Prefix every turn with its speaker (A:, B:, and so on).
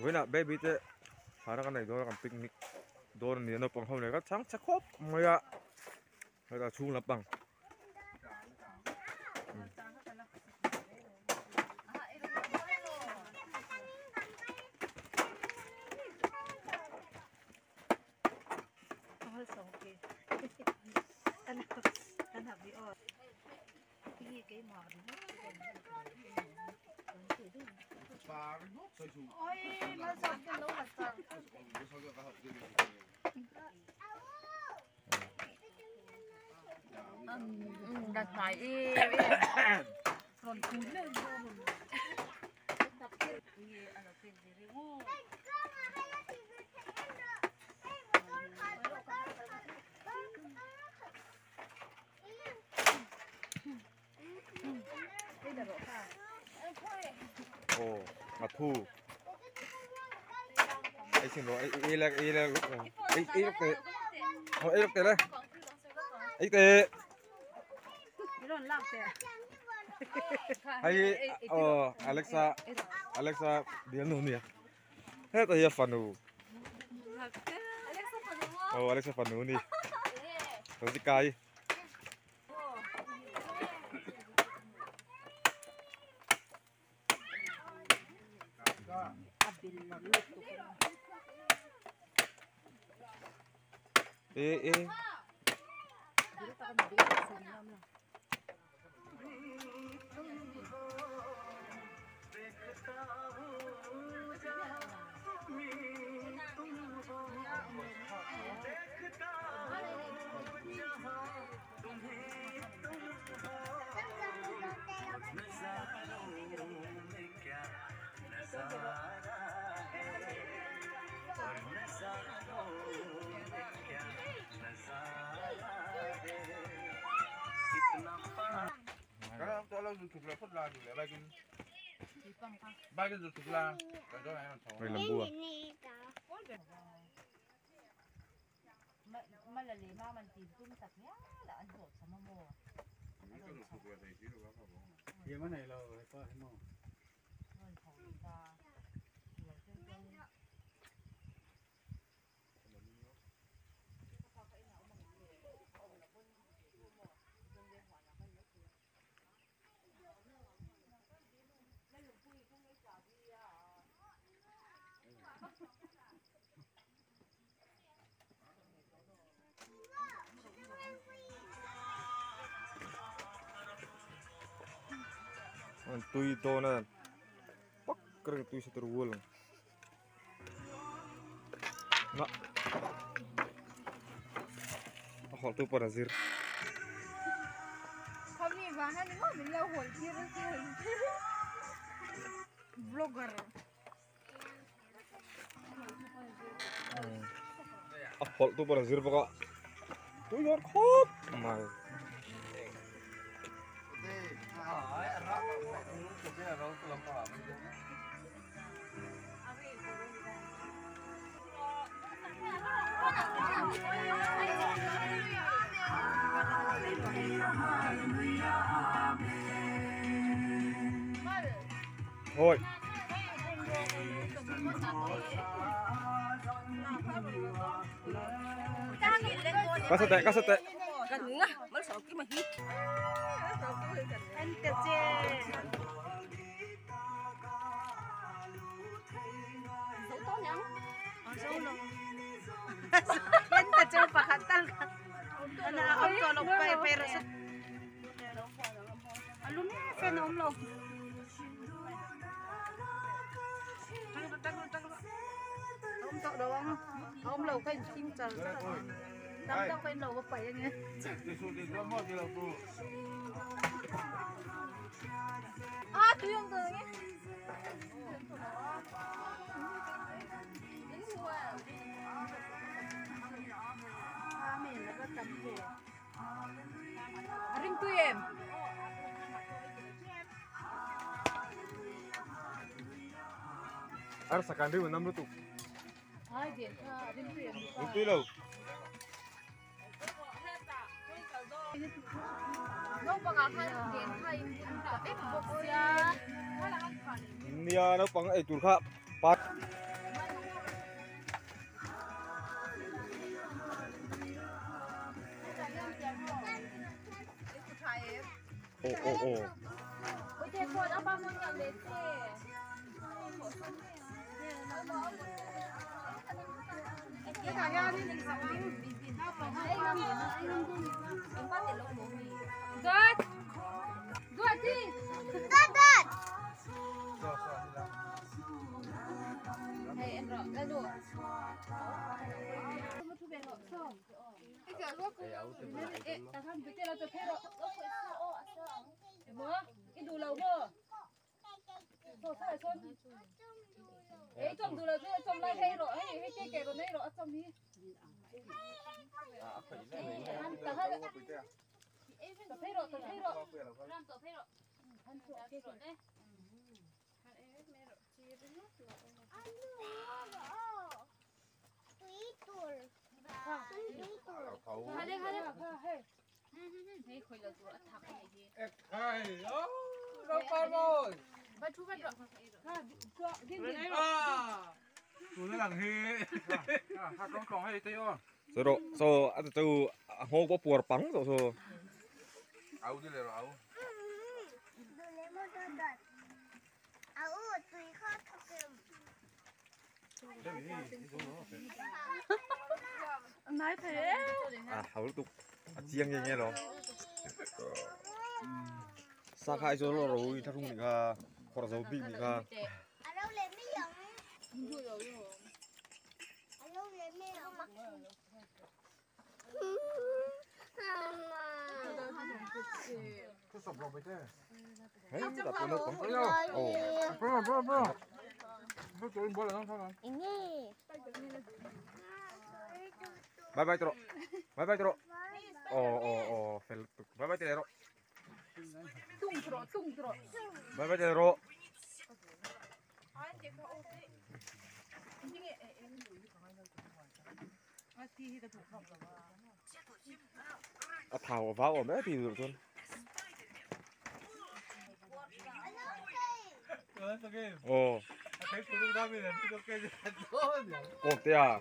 A: Vawiinah baby te thana kan nei dawn a kan picnic dawn a ni a naupang ho nen kha chhang chhe khawp mai a hetah chhung lampang. Ồ, ngập thu. Ấy xin lỗi, ấy là ấy là lúc ấy ấy lúc tệ. Thôi ấy lúc tệ đấy. Ấy tệ. Hay ờ Alexa Alexa biến luôn nhỉ. Hết rồi fanu. Ồ Alexa fanu đi. Rồi đi cay. Ê ê. Mày làm bùa. Tui to na pak kering tui sa terwul na hol tu para zir
B: kami bahan ni mo bila hol kira vlogger
A: hol tu para zir pokok tu yor khop mai. Thôi. Có sao tệ. Ar sakandri menam lu tuh. Itu loh. Nia nó bằng ấy tụt khá bắt. Ô ô ô.
B: Dot. Dot đi. Dot dot. Hey, anh rõ ra rồi.
A: Rồi so à từ hô có bùa bắn rồi so.
C: Áo đi rồi áo.
B: Nói thế.
A: À hảo tục chiêng nghe nghe rồi. Sa khai cho nó rồi, thằng mình à, khỏi dấu bị mình à. Bye bye tro. Bye bye tro. Oh oh oh, bye bye tro.
B: Tung tro, tung tro.
A: Bye bye tro. À thảo vào ở mấy thì được luôn. Ồ. Ồ thế à.